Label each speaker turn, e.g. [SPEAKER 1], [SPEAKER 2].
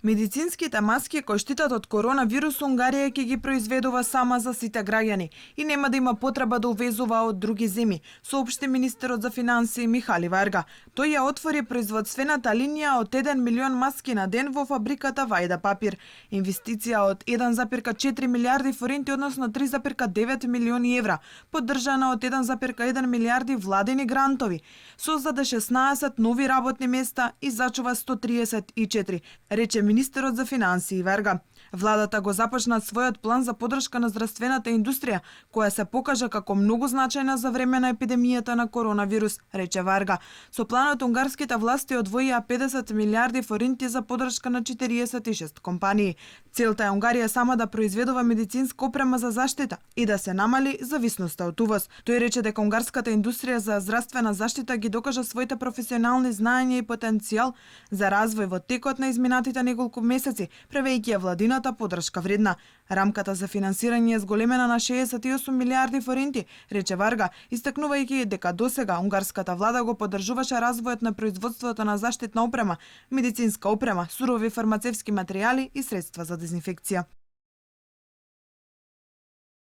[SPEAKER 1] Медицинските маски кои штитат од коронавирус Унгарија ќе ги произведува сама за сите граѓани и нема да има потреба да увезува од други земји, соопшти министерот за финансии Михали Варга. Тој ја отвори производствената линија од 1 милион маски на ден во фабриката Вајда Папир. Инвестиција од 1,4 милиарди форинти, односно 3,9 милиони евра, поддржана од 1,1 милиарди владени грантови, создаде 16 нови работни места и зачува 134, рече министерот за финансии Варга. Владата го започна својот план за поддршка на здравствената индустрија, која се покажа како многу значајна за време на епидемијата на коронавирус, рече Варга. Со планот унгарските власти одвоија 50 милиарди форинти за поддршка на 46 компании. Целта е Унгарија сама да произведува медицинска опрема за заштита и да се намали зависноста од увоз. Тој рече дека унгарската индустрија за здравствена заштита ги докажа своите професионални знаења и потенцијал за развој во текот на изминатите неколку месеци, правејќи ја владината поддршка вредна. Рамката за финансирање е зголемена на 68 милиарди форинти, рече Варга, истакнувајќи дека досега унгарската влада го поддржуваше развојот на производството на заштитна опрема, медицинска опрема, сурови фармацевски материјали и средства за дезинфекција.